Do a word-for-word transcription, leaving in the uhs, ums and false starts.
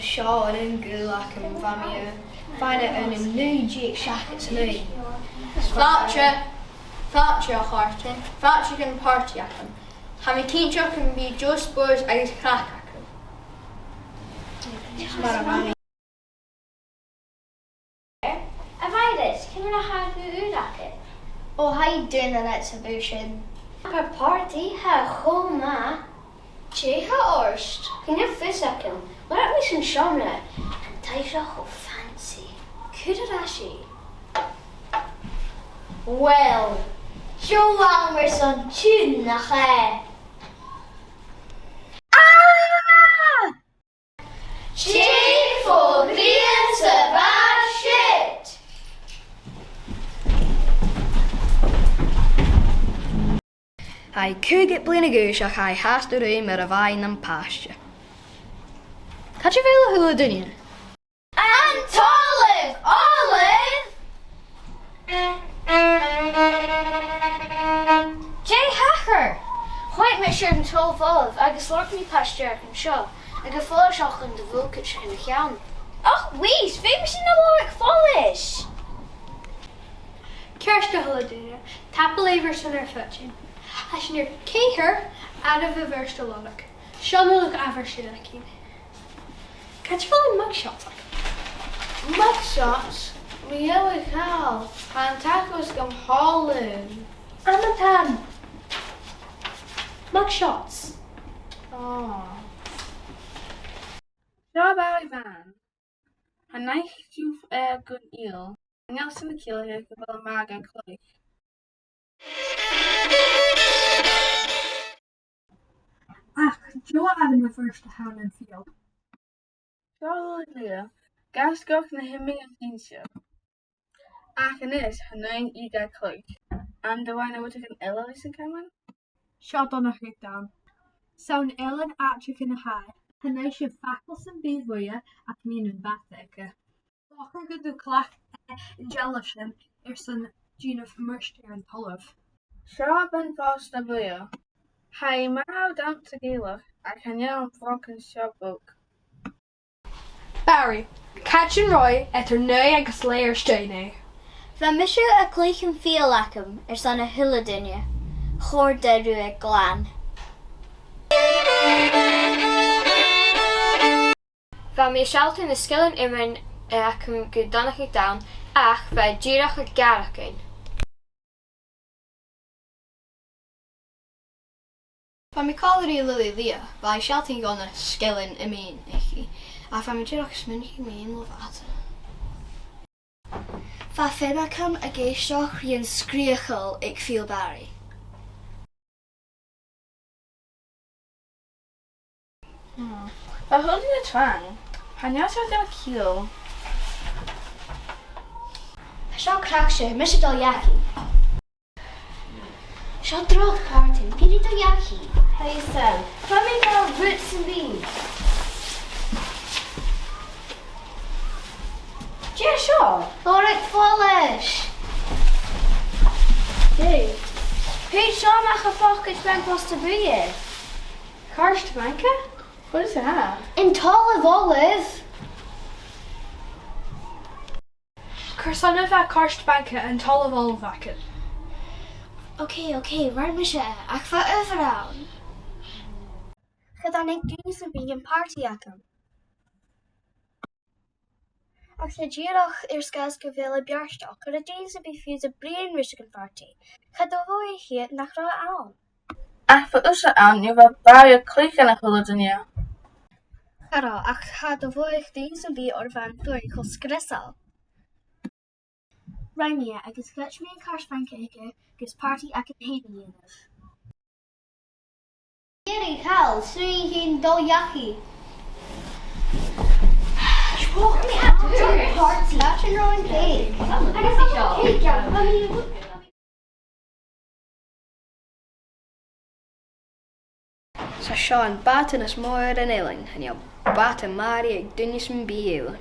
Seo an aon ghaol agam, bha mi, eh, faighinn ann an naoi deug seachdad 's a naoi. Fàilte, fàilte, a chàirdean, fàilte dhan pàrtaidh agam. Tha mi cinnteach gum bi deagh spòrs agus craic agaibh. Mar a bha mi. A Mhairead, ciamar a tha an ùir agad? Ò, tha i daonnan air a' bhùth sin. Ach a' phàrtaidh, tha e cho math. Dè tha ort? Chan eil fhios agam. Mar a bha mi san seòmar, an taigh seo cho fancy. Cuir air ais i. Uill, deagh àm airson tiùn, nach e? Ah! Dè fo ghrian sa bha siud? Tha i còig bliadhna a dh'aois ach tha i fhathast a' ruith mar a bha i nam pàiste. Càit a bheil a h-uile duine? An t-Ollamh Ollamh! Dè thachair? Chunnaic mise an t-Ollamh Ollamh agus lorg mi pàiste aig an seo, aig a' phoileas a chun do bhuachaille a cheann. Och, uill, feumaidh sinn a lorg follais! Ceart, a h-uile duine, tapadh leibh airson ur foighidinn. Tha sinn air ceithir àireamh a bhith air a lorg. Seo an uile àbhar sin againn. Càit a bheil am mugshot? Mugshot? Mu dheidhinn càil? Tha an t-acras gam thoil. Am a tha am mugshot? Ò. Seo Barry Van. Chan fhaic thu e gun fhial. Chan eil sinn a' ciallachadh gu bheil am math gan cluich. Ach deagh àireamh a bh' air a thoirt dhan fhial. Seo a h-uile duine, gas gach na h-imrich an sin seo. Ach a-nis, chan fhaigh i gan cluich. An do rinn thu rudeigin eile leis a' chamain? Seo Donnchadh Dan. 'S ann Eilean Àiteach a tha e. Chan fhaigh sibh facal sam bith bhuaithe ach nì na bàta aige. Feuch gun do chleachd e an dealbh sin airson dèanamh murt air an t-Ollamh. Seo bean-phòsta bhuaithe. Tha i math air dannsa Gàidhealach ach chan eil am frogan seo bog. Barry, càit an robh thu eadar naoi agus leth-uair a-staigh an-dè? Bha mise a' cluich am fidheall agam airson a h-uile duine. Chòrd e riutha glan. Bha mi a' sealltainn na sgilean iomraidh agam gu Donnchadh Dan, ach bha e dìreach a' gearradh. Bha mi còmhla ri Lily Leah, bha i a' sealltainn dhomh na sgilean iomraidh aice, ach bha mi dìreach a' smaoineachadh mu mo bhàta. Bha feum agam ag èisteachd ri an sgreuchail aig fidheall Barry. Hmm. Bha a h-uile duine trang. Chan eil seo dol a ciall. Seo crack-sa, mise a' dol dhachaigh. Seo droch pàrtaidh, bidh mi a' dol dhachaigh. Hey Sam, chan eil mi a' gabhail rud sam bith. Dè seo? Lorg follais! Dè? Thèid seo a-mach à focaid bean-phòsta bhuaithe. Cairt bhainc? What is that? An t-Ollamh Ollamh! Carson a bheil cairt-bhainc an t-Ollamh Ollamh agad? Ok, ok, rinn mise e, ach bha adhbhar ann. Cha tàinig duine sam bith dhan pàrtaidh agam. Ach 's e dìreach air sgàth 's gu bheil e beartach, cha robh duine sam bith fiù 's a' bruidhinn ris a' phàrtaidh. Cha do mhothaich iad nach robh e ann. Ach bha thusa ann nuair a bha Barry a' cluich a h-uile duine. Cha robh, ach cha do mhothaich duine sam bith oirbh ann, bha e cho sgriosail. Rinn mi e agus ghoid mi an cairt-bhainc aige gus pàrtaidh againn fhèin a dhèanamh. Deiseil, 's urrainn dhuinn dol dhachaigh. Pàrtaidh. Leis an robh an cèic. Agus an cèic, yeah. Seo, seo am bàta as motha air an eilean, chan eil bàta math ri aig duine sam bith eile.